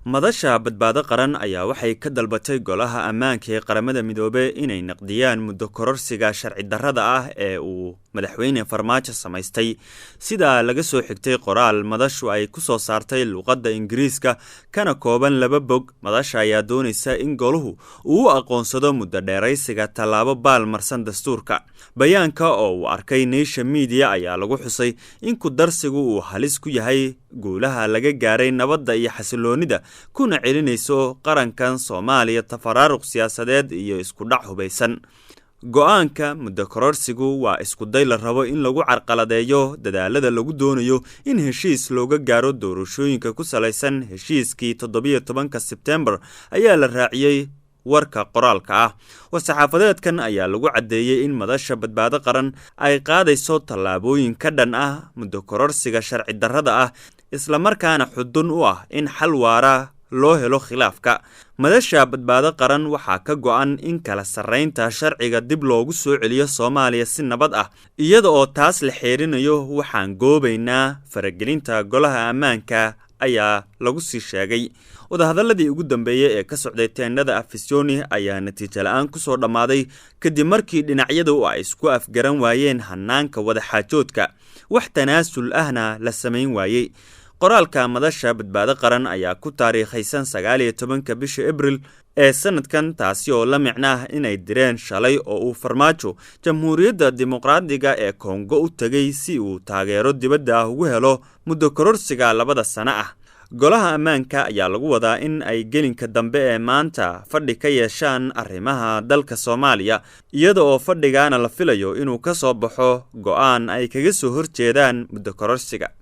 Madasha Badbaado Qaran ayaa waxay ka dalbatay Golaha Ammaanka ee Qaramada Midoobey inay naqdiyaan muddo kororsiga sharci darrada ah ee uu Madaxweyne Farmaajo samaystay. Sidaa laga soo xigtay qoraal madashu ay ku soo saartay luqadda Ingiriiska kana kooban 2 bog, madasha ayaa doonaysa in goluhu uu u aqoonsado muddo dheeraysiga tallaabo baal marsan dastuurka. Bayaanka oo uu arkay Nation Media ayaa lagu xusay in ku darsigu uu halis ku yahay guulaha laga gaaray nabadda iyo xasiloonida, kuna celinayso qarankan Soomaaliya tafaraaruq siyaasadeed iyo isku dhac hubaysan. Go-aanka muddo kororsigu waa iskuday la rabo in lagu carqaladeeyo dadaalada lagu doonayo in heshiis looga gaaro doorashooyinka ku salaysan heshiiskii 17-ka Sebtembar, ayaa la raaciyey warka qoraalka ah. War-saxaafadeedkan ayaa lagu caddeeyey in Madasha Badbaado Qaran ay qaadayso tallaabooyin ka dhan ah muddo kororsiga sharci darrada ah, islamarkaana xudun u ah in xal waara loo helo khilaafka. Madasha Badbaado Qaran waxaa ka go-an in kala sarreynta sharciga dib loogu soo celiyo Soomaaliya si nabad ah, iyada oo taas la xeerinayo waxaan goobaynaa faragelinta Golaha Ammaanka, ayaa lagu sii sheegay. Wadahadaladii ugu dambeeyey ee ka socday teendhada Afisoni ayaa natiijo la-aan kusoo dhammaaday kadib markii dhinacyadu ay isku afgaran waayeen hanaanka wadaxaajoodka, wax tanaasul ahna la samayn waayey. Qoraalka Madasha Badbaado Qaran ayaa ku taariikhaysan 19-ka bisha Abril ee sanadkan, taasi oo la micno ah inay direen shalay oo uu Farmaajo Jamhuuriyadda Dimuqraadiga ee Kongo u tegay si uu taageero dibadda ah ugu helo muddo kororsiga 2-da sano ah. Golaha Ammaanka ayaa lagu wadaa in ay gelinka dambe ee maanta fadhi ka yeeshaan arrimaha dalka Soomaaliya, iyada oo fadhigaana la filayo inuu ka soo baxo go-aan ay kaga soo horjeedaan muddo kororsiga.